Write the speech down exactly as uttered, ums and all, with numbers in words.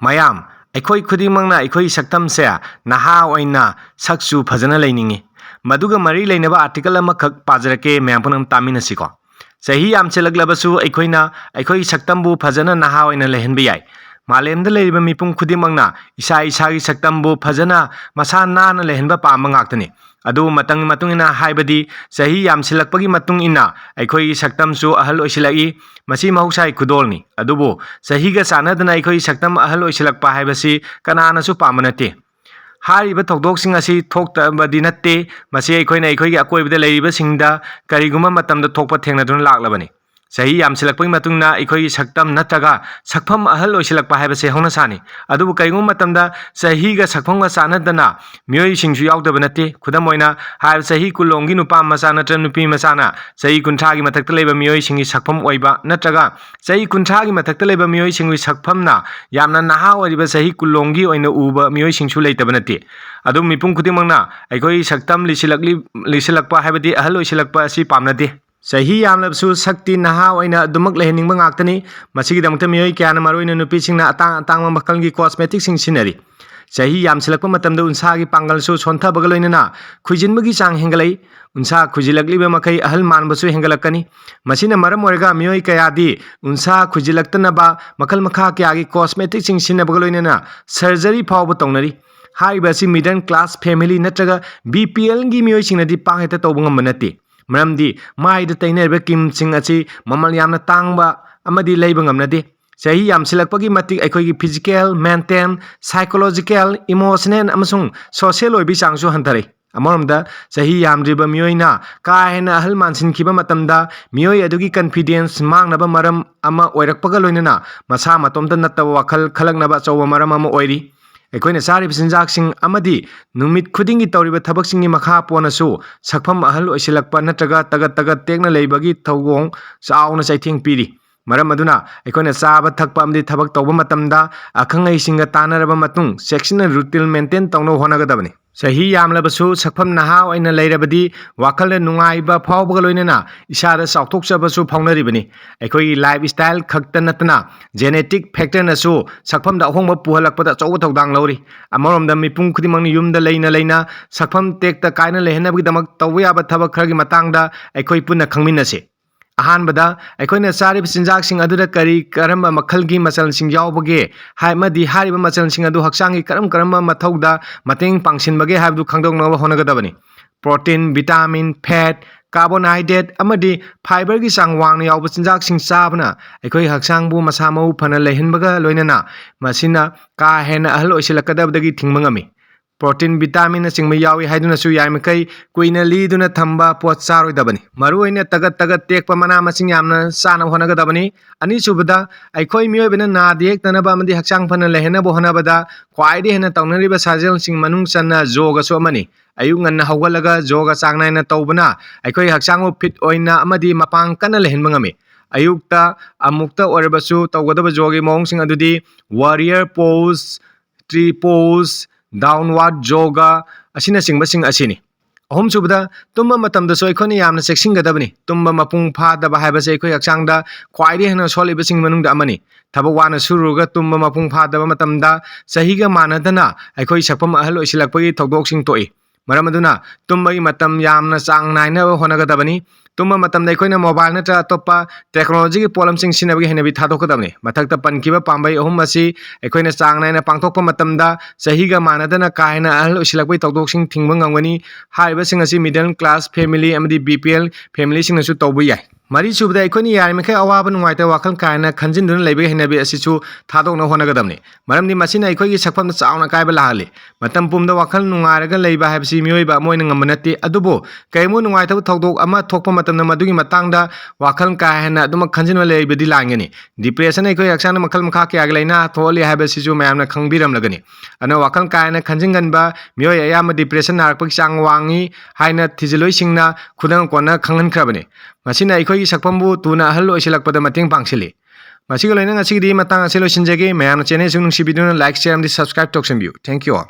ꯃꯌꯥꯝ, ꯑꯩꯈꯣꯏ ꯈꯨꯗꯤꯡꯃꯛꯅ ꯑꯩꯈꯣꯏꯒꯤ ꯁꯛꯇꯝꯁꯦ ꯅꯍꯥ ꯑꯣꯏꯅ ꯁꯛꯁꯨ ꯐꯖꯅ ꯂꯩꯅꯤꯡꯉꯤ꯫ ꯃꯗꯨꯒ ꯃꯔꯤ ꯂꯩꯅꯕ article ꯑꯃꯈꯛ ꯄꯥꯖꯔꯛꯀꯦ, ꯃꯌꯥꯝ ꯄꯨꯝꯅꯃꯛ ꯇꯥꯃꯤꯟꯅꯁꯤꯀꯣ꯫ ꯆꯍꯤ ꯌꯥꯝꯁꯤꯜꯂꯛꯂꯕꯁꯨ ꯑꯩꯈꯣꯏꯅ ꯑꯩꯈꯣꯏꯒꯤ ꯁꯛꯇꯝꯕꯨ ꯐꯖꯅ ꯅꯍꯥ ꯑꯣꯏꯅ ꯂꯩꯍꯟꯕ ꯌꯥꯏ꯫ ꯃꯥꯂꯦꯝꯗ ꯂꯩꯔꯤꯕ ꯃꯤꯄꯨꯝ ꯈꯨꯗꯤꯡꯃꯛꯅ ꯏꯁꯥ ꯏꯁꯥꯒꯤ ꯁꯛꯇꯝꯕꯨ ꯐꯖꯅ ꯃꯁꯥ ꯅꯥꯟꯅ ꯂꯩꯍꯟꯕ ꯄꯥꯝꯕ ꯉꯥꯛꯇꯅꯤ꯫ ꯑꯗꯨꯕꯨ ꯃꯇꯝꯒꯤ ꯃꯇꯨꯡ ꯏꯟꯅ, ꯍꯥꯏꯕꯗꯤ ꯆꯍꯤ ꯌꯥꯝꯁꯤꯜꯂꯛꯄꯒꯤ ꯃꯇꯨꯡ ꯏꯟꯅ ꯑꯩꯈꯣꯏꯒꯤ ꯁꯛꯇꯝꯁꯨ ꯑꯍꯜ ꯑꯣꯏꯁꯤꯜꯂꯛꯏ꯫ ꯃꯁꯤ ꯃꯍꯧꯁꯥꯒꯤ ꯈꯨꯗꯣꯜꯅꯤ꯫ ꯑꯗꯨꯕꯨ ꯆꯍꯤꯒ ꯆꯥꯟꯅꯗꯅ ꯑꯩꯈꯣꯏꯒꯤ ꯁꯛꯇꯝ ꯑꯍꯜ ꯑꯣꯏꯁꯤꯜꯂꯛꯄ ꯍꯥꯏꯕꯁꯤ ꯀꯅꯥꯅꯁꯨ ꯄꯥꯝꯕ ꯅꯠꯇꯦ꯫ ꯍꯥꯏꯔꯤꯕ ꯊꯧꯗꯣꯛꯁꯤꯡ ꯑꯁꯤ ꯊꯣꯛꯇꯕꯗꯤ ꯅꯠꯇꯦ, ꯃꯁꯤ ꯑꯩꯈꯣꯏꯅ ꯑꯩꯈꯣꯏꯒꯤ ꯑꯀꯣꯏꯕꯗ ꯂꯩꯔꯤꯕꯁꯤꯡꯗ ꯀꯔꯤꯒꯨꯝꯕ ꯃꯇꯝꯗ ꯊꯣꯛꯄ ꯊꯦꯡꯅꯗꯨꯅ ꯂꯥꯛꯂꯕꯅꯤ꯫ ꯆꯍꯤ ꯌꯥꯝꯁꯤꯜꯂꯛꯄꯒꯤ ꯃꯇꯨꯡ ꯏꯟꯅ ꯑꯩꯈꯣꯏꯒꯤ ꯁꯛꯇꯝ ꯅꯠꯇ꯭ꯔꯒ ꯁꯛꯐꯝ ꯑꯍꯜ ꯑꯣꯏꯁꯤꯜꯂꯛꯄ ꯍꯥꯏꯕꯁꯤ ꯍꯧꯅꯁꯥꯅꯤ꯫ ꯑꯗꯨꯕꯨ ꯀꯔꯤꯒꯨꯝꯕ ꯃꯇꯝꯗ ꯆꯍꯤꯒ ꯁꯛꯐꯝꯒ ꯆꯥꯟꯅꯗꯅ ꯃꯤꯑꯣꯏꯁꯤꯡꯁꯨ ꯌꯥꯎꯗꯕ ꯅꯠꯇꯦ꯫ ꯈꯨꯗꯝ ꯑꯣꯏꯅ, ꯍꯥꯏꯔꯤꯕ ꯆꯍꯤ ꯀꯨꯟꯂꯣꯝꯒꯤ ꯅꯨꯄꯥ ꯃꯆꯥ ꯅꯠꯇ꯭ꯔꯒ ꯅꯨꯄꯤ ꯃꯆꯥꯅ ꯆꯍꯤ ꯀꯨꯟꯊ꯭ꯔꯥꯒꯤ ꯃꯊꯛꯇ ꯂꯩꯕ ꯃꯤꯑꯣꯏꯁꯤꯡꯒꯤ ꯁꯛꯐꯝ ꯑꯣꯏꯕ ꯅꯠꯇ꯭ꯔꯒ ꯆꯍꯤ ꯀꯨꯟꯊ꯭ꯔꯥꯒꯤ ꯃꯊꯛꯇ ꯂꯩꯕ ꯃꯤꯑꯣꯏꯁꯤꯡꯒꯤ ꯁꯛꯐꯝꯅ ꯌꯥꯝꯅ ꯅꯍꯥ ꯑꯣꯏꯔꯤꯕ ꯆꯍꯤ ꯀꯨꯟꯂꯣꯝꯒꯤ ꯑꯣꯏꯅ ꯎꯕ ꯃꯤꯑꯣꯏꯁꯤꯡꯁꯨ ꯂꯩꯇꯕ ꯅꯠꯇꯦ꯫ ꯑꯗꯨꯝ ꯃꯤꯄꯨꯝ ꯈꯨꯗꯤꯡꯃꯛꯅ ꯑꯩꯈꯣꯏꯒꯤ ꯁꯛꯇꯝ ꯂꯤꯁꯤꯜꯂꯛꯂꯤ-, ꯂꯤꯁꯤꯜꯂꯛꯄ ꯍꯥꯏꯕꯗꯤ ꯑꯍꯜ ꯑꯣꯏꯁꯤꯜꯂꯛꯄ ꯑꯁꯤ ꯄꯥꯝꯅꯗꯦ꯫ ꯆꯍꯤ ꯌꯥꯝꯂꯕꯁꯨ ꯁꯛꯇꯤ ꯅꯍꯥ ꯑꯣꯏꯅ ꯑꯗꯨꯃꯛ ꯂꯩꯍꯟꯅꯤꯡꯕ ꯉꯥꯛꯇꯅꯤ꯫ ꯃꯁꯤꯒꯤꯗꯃꯛꯇ ꯃꯤꯑꯣꯏ ꯀꯌꯥꯅ, ꯃꯔꯨꯑꯣꯏꯅ ꯅꯨꯄꯤꯁꯤꯡꯅ, ꯑꯇꯥꯡ ꯑꯇꯥꯡꯕ ꯃꯈꯜꯒꯤ cosmeticꯁꯤꯡ ꯁꯤꯖꯤꯟꯅꯔꯤ꯫ ꯆꯍꯤ ꯌꯥꯝꯁꯤꯜꯂꯛꯄ ꯃꯇꯝꯗ ꯎꯟꯁꯥꯒꯤ ꯄꯥꯡꯒꯜꯁꯨ ꯁꯣꯟꯊꯕꯒ ꯂꯣꯏꯅꯅ ꯈꯨꯏꯖꯤꯟꯕꯒꯤ ꯆꯥꯡ ꯍꯦꯟꯒꯠꯂꯛꯏ꯫ ꯎꯟꯁꯥ ꯈꯨꯏꯖꯤꯜꯂꯛꯂꯤꯕ ꯃꯈꯩ ꯑꯍꯜ ꯃꯥꯟꯕꯁꯨ ꯍꯦꯟꯒꯠꯂꯛꯀꯅꯤ꯫ ꯃꯁꯤꯅ ꯃꯔꯝ ꯑꯣꯏꯔꯒ ꯃꯤꯑꯣꯏ ꯀꯌꯥꯗꯤ ꯎꯟꯁꯥ ꯈꯨꯏꯖꯤꯜꯂꯛꯇꯅꯕ ꯃꯈꯜ ꯃꯈꯥ ꯀꯌꯥꯒꯤ cosmeticꯁꯤꯡ ꯁꯤꯖꯤꯟꯅꯕꯒ ꯂꯣꯏꯅꯅ surgery ꯐꯥꯎꯕ ꯇꯧꯅꯔꯤ꯫ ꯍꯥꯏꯔꯤꯕ ꯑꯁꯤ middle class family ꯅꯠꯇ꯭ꯔꯒ BPLꯒꯤ ꯃꯤꯑꯣꯏꯁꯤꯡꯅꯗꯤ ꯄꯥꯛ ꯍꯦꯛꯇ ꯇꯧꯕ ꯉꯝꯕ ꯅꯠꯇꯦ꯫ ꯃꯔꯝꯗꯤ ꯃꯥꯏꯗ ꯇꯩꯅꯔꯤꯕ creamꯁꯤꯡ ꯑꯁꯤ ꯃꯃꯜ ꯌꯥꯝꯅ ꯇꯥꯡꯕ ꯑꯃꯗꯤ ꯂꯩꯕ ꯉꯝꯅꯗꯦ꯫ ꯆꯍꯤ ꯌꯥꯝꯁꯤꯜꯂꯛꯄꯒꯤ ꯃꯇꯤꯛ ꯑꯩꯈꯣꯏꯒꯤ physical, mental, psychological, emotional ꯑꯃꯁꯨꯡ social ꯑꯣꯏꯕꯒꯤ ꯆꯥꯡꯁꯨ ꯍꯟꯊꯔꯛꯏ꯫ ꯑꯃꯔꯣꯝꯗ, ꯆꯍꯤ ꯌꯥꯝꯗ꯭ꯔꯤꯕ ꯃꯤꯑꯣꯏꯅ ꯀꯥ ꯍꯦꯟꯅ ꯑꯍꯜ ꯃꯥꯟꯁꯤꯟꯈꯤꯕ ꯃꯇꯝꯗ ꯃꯤꯑꯣꯏ ꯑꯗꯨꯒꯤ confidence ꯃꯥꯡꯅꯕ ꯃꯔꯝ ꯑꯃ ꯑꯣꯏꯔꯛꯄꯒ ꯂꯣꯏꯅꯅ ꯃꯁꯥ ꯃꯇꯣꯝꯇ ꯅꯠꯇꯕ ꯋꯥꯈꯜ ꯈꯜꯂꯛꯅꯕ ꯑꯆꯧꯕ ꯃꯔꯝ ꯑꯃ ꯑꯣꯏꯔꯤ꯫ ꯑꯩꯈꯣꯏꯅ ꯆꯥꯔꯤꯕ ꯆꯤꯟꯖꯥꯛꯁꯤꯡ ꯑꯃꯗꯤ ꯅꯨꯃꯤꯠ ꯈꯨꯗꯤꯡꯒꯤ ꯇꯧꯔꯤꯕ ꯊꯕꯛꯁꯤꯡꯒꯤ ꯃꯈꯥ ꯄꯣꯟꯅꯁꯨ ꯁꯛꯐꯝ ꯑꯍꯜ ꯑꯣꯏꯁꯤꯜꯂꯛꯄ ꯅꯠꯇ꯭ꯔꯒ ꯇꯒꯠ ꯇꯒꯠ ꯇꯦꯛꯅ ꯂꯩꯕꯒꯤ ꯊꯧꯑꯣꯡ ꯆꯥꯎꯅ ꯆꯩꯊꯦꯡ ꯄꯤꯔꯤ꯫ ꯃꯔꯝ ꯑꯗꯨꯅ ꯑꯩꯈꯣꯏꯅ ꯆꯥꯕ ꯊꯛꯄ ꯑꯃꯗꯤ ꯊꯕꯛ ꯇꯧꯕ ꯃꯇꯝꯗ ꯑꯈꯪ ꯑꯍꯩꯁꯤꯡꯒ ꯇꯥꯟꯅꯔꯕ ꯃꯇꯨꯡ ꯆꯦꯛꯁꯤꯟꯅ ꯔꯨꯇꯤꯟ ꯃꯦꯟꯇꯦꯟ ꯇꯧꯅꯕ ꯍꯣꯠꯅꯒꯗꯕꯅꯤ꯫ ꯆꯍꯤ ꯌꯥꯝꯂꯕꯁꯨ ꯁꯛꯐꯝ ꯅꯍꯥ ꯑꯣꯏꯅ ꯂꯩꯔꯕꯗꯤ ꯋꯥꯈꯜꯗ ꯅꯨꯡꯉꯥꯏꯕ ꯐꯥꯎꯕꯒ ꯂꯣꯏꯅꯅ ꯏꯁꯥꯗ ꯆꯥꯎꯊꯣꯛꯆꯕꯁꯨ ꯐꯥꯎꯅꯔꯤꯕꯅꯤ꯫ ꯑꯩꯈꯣꯏꯒꯤ ꯂꯥꯏꯐ ꯁ꯭ꯇꯥꯏꯜ ꯈꯛꯇ ꯅꯠꯇꯅ genetic factorꯅꯁꯨ ꯁꯛꯐꯝꯗ ꯑꯍꯣꯡꯕ ꯄꯨꯍꯜꯂꯛꯄꯗ ꯑꯆꯧꯕ ꯊꯧꯗꯥꯡ ꯂꯧꯔꯤ꯫ ꯑꯃꯔꯣꯝꯗ ꯃꯤꯄꯨꯝ ꯈꯨꯗꯤꯡꯃꯛꯅ ꯌꯨꯝꯗ ꯂꯩꯅ ꯂꯩꯅ ꯁꯛꯐꯝ ꯇꯦꯛꯇ ꯀꯥꯏꯅ ꯂꯩꯍꯟꯅꯕꯒꯤꯗꯃꯛ ꯇꯧꯕ ꯌꯥꯕ ꯊꯕꯛ ꯈꯔꯒꯤ ꯃꯇꯥꯡꯗ ꯑꯩꯈꯣꯏ ꯄꯨꯟꯅ ꯈꯪꯃꯤꯟꯅꯁꯤ꯫ ꯑꯍꯥꯟꯕꯗ, ꯑꯩꯈꯣꯏꯅ ꯆꯥꯔꯤꯕ ꯆꯤꯟꯖꯥꯛꯁꯤꯡ ꯑꯗꯨꯗ ꯀꯔꯤ ꯀꯔꯝꯕ ꯃꯈꯜꯒꯤ ꯃꯆꯜꯁꯤꯡ ꯌꯥꯎꯕꯒꯦ, ꯍꯥꯏ-, ꯑꯃꯗꯤ ꯍꯥꯏꯔꯤꯕ ꯃꯆꯜꯁꯤꯡ ꯑꯗꯨ ꯍꯛꯆꯥꯡꯒꯤ ꯀꯔꯝ ꯀꯔꯝꯕ ꯃꯊꯧꯗ ꯃꯇꯦꯡ ꯄꯥꯡꯁꯤꯟꯕꯒꯦ ꯍꯥꯏꯕꯗꯨ ꯈꯪꯗꯣꯛꯅꯕ ꯍꯣꯠꯅꯒꯗꯕꯅꯤ꯫ Protein, vitamin, fat, carbohydrate ꯑꯃꯗꯤ fiberꯒꯤ ꯆꯥꯡ ꯋꯥꯡꯅ ꯌꯥꯎꯕ ꯆꯤꯟꯖꯥꯛꯁꯤꯡ ꯆꯥꯕꯅ ꯑꯩꯈꯣꯏ ꯍꯛꯆꯥꯡꯕꯨ ꯃꯁꯥ ꯃꯎ ꯐꯅ ꯂꯩꯍꯟꯕꯒ ꯂꯣꯏꯅꯅ ꯃꯁꯤꯅ ꯀꯥ ꯍꯦꯟꯅ ꯑꯍꯜ ꯑꯣꯏꯁꯤꯜꯂꯛꯀꯗꯕꯗꯒꯤ ꯊꯤꯡꯕ ꯉꯝꯃꯤ꯫ Protein, vitaminꯅꯆꯤꯡꯕ ꯌꯥꯎꯏ ꯍꯥꯏꯗꯨꯅꯁꯨ ꯌꯥꯔꯤꯃꯈꯩ ꯀꯨꯏꯅ ꯂꯤꯗꯨꯅ ꯊꯝꯕ ꯄꯣꯠ ꯆꯥꯔꯣꯏꯗꯕꯅꯤ꯫ ꯃꯔꯨꯑꯣꯏꯅ ꯇꯒꯠ ꯇꯒꯠ ꯇꯦꯛꯄ ꯃꯅꯥ ꯃꯁꯤꯡ ꯌꯥꯝꯅ ꯆꯥꯅꯕ ꯍꯣꯠꯅꯒꯗꯕꯅꯤ꯫ ꯑꯅꯤꯁꯨꯕꯗ, ꯑꯩꯈꯣꯏ ꯃꯤꯑꯣꯏꯕꯅ ꯅꯥꯗ ꯌꯦꯛꯇꯅꯕ ꯑꯃꯗꯤ ꯍꯛꯆꯥꯡ ꯐꯅ ꯂꯩꯍꯟꯅꯕ ꯍꯣꯠꯅꯕꯗ ꯈ꯭ꯋꯥꯏꯗꯒꯤ ꯍꯦꯟꯅ ꯇꯧꯅꯔꯤꯕ ꯁꯥꯖꯦꯜꯁꯤꯡ ꯃꯅꯨꯡ ꯆꯟꯅ ꯌꯣꯒꯁꯨ ꯑꯃꯅꯤ꯫ ꯑꯌꯨꯛ ꯉꯟꯅ ꯍꯧꯒꯠꯂꯒ ꯌꯣꯒ ꯆꯥꯡ ꯅꯥꯏꯅ ꯇꯧꯕꯅ ꯑꯩꯈꯣꯏ ꯍꯛꯆꯥꯡꯕꯨ fit ꯑꯣꯏꯅ ꯑꯃꯗꯤ ꯃꯄꯥꯡ ꯀꯟꯅ ꯂꯩꯍꯟꯕ ꯉꯝꯃꯤ꯫ ꯑꯌꯨꯛꯇ ꯑꯃꯨꯛꯇ ꯑꯣꯏꯔꯕꯁꯨ ꯇꯧꯒꯗꯕ ꯌꯣꯒꯒꯤ ꯃꯑꯣꯡꯁꯤꯡ ꯑꯗꯨꯗꯤ warrior pose, tree pose, downward yoga ꯑꯁꯤꯅꯆꯤꯡꯕꯁꯤꯡ ꯑꯁꯤꯅꯤ꯫ ꯑꯍꯨꯝꯁꯨꯕꯗ, ꯇꯨꯝꯕ ꯃꯇꯝꯗꯁꯨ ꯑꯩꯈꯣꯏꯅ ꯌꯥꯝꯅ ꯆꯦꯛꯁꯤꯟꯒꯗꯕꯅꯤ꯫ ꯇꯨꯝꯕ ꯃꯄꯨꯡ ꯐꯥꯗꯕ ꯍꯥꯏꯕꯁꯦ ꯑꯩꯈꯣꯏ ꯍꯛꯆꯥꯡꯗ ꯈ꯭ꯋꯥꯏꯗꯒꯤ ꯍꯦꯟꯅ ꯁꯣꯛꯍꯜꯂꯤꯕꯁꯤꯡꯒꯤ ꯃꯅꯨꯡꯗ ꯑꯃꯅꯤ꯫ ꯊꯕꯛ ꯋꯥꯅ ꯁꯨꯔꯨꯔꯒ ꯇꯨꯝꯕ ꯃꯄꯨꯡ ꯐꯥꯗꯕ ꯃꯇꯝꯗ ꯆꯍꯤꯒ ꯃꯥꯟꯅꯗꯅ ꯑꯩꯈꯣꯏ ꯁꯛꯐꯝ ꯑꯍꯜ ꯑꯣꯏꯁꯤꯜꯂꯛꯄꯒꯤ ꯊꯧꯗꯣꯛꯁꯤꯡ ꯊꯣꯛꯏ꯫ ꯃꯔꯝ ꯑꯗꯨꯅ ꯇꯨꯝꯕꯒꯤ ꯃꯇꯝ ꯌꯥꯝꯅ ꯆꯥꯡ ꯅꯥꯏꯅꯕ ꯍꯣꯠꯅꯒꯗꯕꯅꯤ꯫ ꯇꯨꯝꯕ ꯃꯇꯝꯗ ꯑꯩꯈꯣꯏꯅ mobile ꯅꯠꯇ꯭ꯔꯒ ꯑꯇꯣꯞꯄ technologyꯒꯤ ꯄꯣꯠꯂꯝꯁꯤꯡ ꯁꯤꯖꯤꯟꯅꯕꯒꯤ ꯍꯩꯅꯕꯤ ꯊꯥꯗꯣꯛꯀꯗꯕꯅꯤ꯫ ꯃꯊꯛꯇ ꯄꯟꯈꯤꯕ ꯄꯥꯝꯕꯩ ꯑꯍꯨꯝ ꯑꯁꯤ ꯑꯩꯈꯣꯏꯅ ꯆꯥꯡ ꯅꯥꯏꯅ ꯄꯥꯡꯊꯣꯛꯄ ꯃꯇꯝꯗ ꯆꯍꯤꯒ ꯃꯥꯟꯅꯗꯅ ꯀꯥ ꯍꯦꯟꯅ ꯑꯍꯜ ꯑꯣꯏꯁꯤꯜꯂꯛꯄꯒꯤ ꯊꯧꯗꯣꯛꯁꯤꯡ ꯊꯤꯡꯕ ꯉꯝꯒꯅꯤ꯫ ꯍꯥꯏꯔꯤꯕꯁꯤꯡ ꯑꯁꯤ middle class family ꯑꯃꯗꯤ BPL familyꯁꯤꯡꯅꯁꯨ ꯇꯧꯕ ꯌꯥꯏ꯫ ꯃꯔꯤꯁꯨꯕꯗ, ꯑꯩꯈꯣꯏꯅ ꯌꯥꯔꯤꯃꯈꯩ ꯑꯋꯥꯕ ꯅꯨꯡꯉꯥꯏꯇꯕ ꯋꯥꯈꯜ ꯀꯥ ꯍꯦꯟꯅ ꯈꯟꯖꯤꯟꯗꯨꯅ ꯂꯩꯕꯒꯤ ꯍꯩꯅꯕꯤ ꯑꯁꯤꯁꯨ ꯊꯥꯗꯣꯛꯅꯕ ꯍꯣꯠꯅꯒꯗꯕꯅꯤ꯫ ꯃꯔꯝꯗꯤ ꯃꯁꯤꯅ ꯑꯩꯈꯣꯏꯒꯤ ꯁꯛꯐꯝꯗ ꯆꯥꯎꯅ ꯑꯀꯥꯏꯕ ꯂꯥꯛꯍꯜꯂꯤ꯫ ꯃꯇꯝ ꯄꯨꯝꯕꯗ ꯋꯥꯈꯜ ꯅꯨꯡꯉꯥꯏꯔꯒ ꯂꯩꯕ ꯍꯥꯏꯕꯁꯤ ꯃꯤꯑꯣꯏꯕ ꯑꯃ ꯑꯣꯏꯅ ꯉꯝꯕ ꯅꯠꯇꯦ꯫ ꯑꯗꯨꯕꯨ ꯀꯔꯤꯒꯨꯝꯕ ꯅꯨꯡꯉꯥꯏꯇꯕ ꯊꯧꯗꯣꯛ ꯑꯃ ꯊꯣꯛꯄ ꯃꯇꯝꯗ ꯃꯗꯨꯒꯤ ꯃꯇꯥꯡꯗ ꯋꯥꯈꯜ ꯀꯥ ꯍꯦꯟꯅ ꯑꯗꯨꯃꯛ ꯈꯟꯖꯤꯟꯕ ꯂꯩꯕꯗꯤ ꯂꯥꯟꯒꯅꯤ꯫ Depression ꯑꯩꯈꯣꯏ ꯍꯛꯆꯥꯡꯗ ꯃꯈꯜ ꯃꯈꯥ ꯀꯌꯥꯒꯤ ꯂꯥꯏꯅꯥ ꯊꯣꯛꯍꯜꯂꯤ ꯍꯥꯏꯕꯁꯤꯁꯨ ꯃꯌꯥꯝꯅ ꯈꯪꯕꯤꯔꯝꯂꯒꯅꯤ꯫ ꯑꯗꯨꯅ ꯋꯥꯈꯜ ꯀꯥ ꯍꯦꯟꯅ ꯈꯟꯖꯤꯟꯒꯟꯕ ꯃꯤꯑꯣꯏ ꯑꯌꯥꯝꯕ depression ꯅꯥꯔꯛꯄꯒꯤ ꯆꯥꯡ ꯋꯥꯡꯉꯤ ꯍꯥꯏꯅ ꯊꯤꯖꯤꯜꯂꯣꯏꯁꯤꯡꯅ ꯈꯨꯗꯝ ꯀꯣꯟꯅ ꯈꯪꯍꯟꯈ꯭ꯔꯕꯅꯤ꯫ ꯃꯁꯤꯅ ꯑꯩꯈꯣꯏ ꯑꯩꯒꯤ ꯁꯛꯐꯝꯕꯨ ꯊꯨꯅ ꯑꯍꯜ ꯑꯣꯏꯁꯤꯜꯂꯛꯄꯗ ꯃꯇꯦꯡ ꯄꯥꯡꯁꯤꯜꯂꯤ꯫ ꯃꯁꯤꯒ ꯂꯣꯏꯅꯅ ꯉꯁꯤꯒꯤꯗꯤ ꯃꯇꯥꯡ ꯑꯁꯤ ꯂꯣꯏꯁꯤꯟꯖꯒꯦ꯫ ꯃꯌꯥꯝꯅ channel ꯑꯁꯤ ꯅꯨꯡꯁꯤꯕꯤꯗꯨꯅ like, share ꯑꯃꯗꯤ subscribe ꯇꯧꯁꯤꯟꯕꯤꯌꯨ꯫ Thank you all.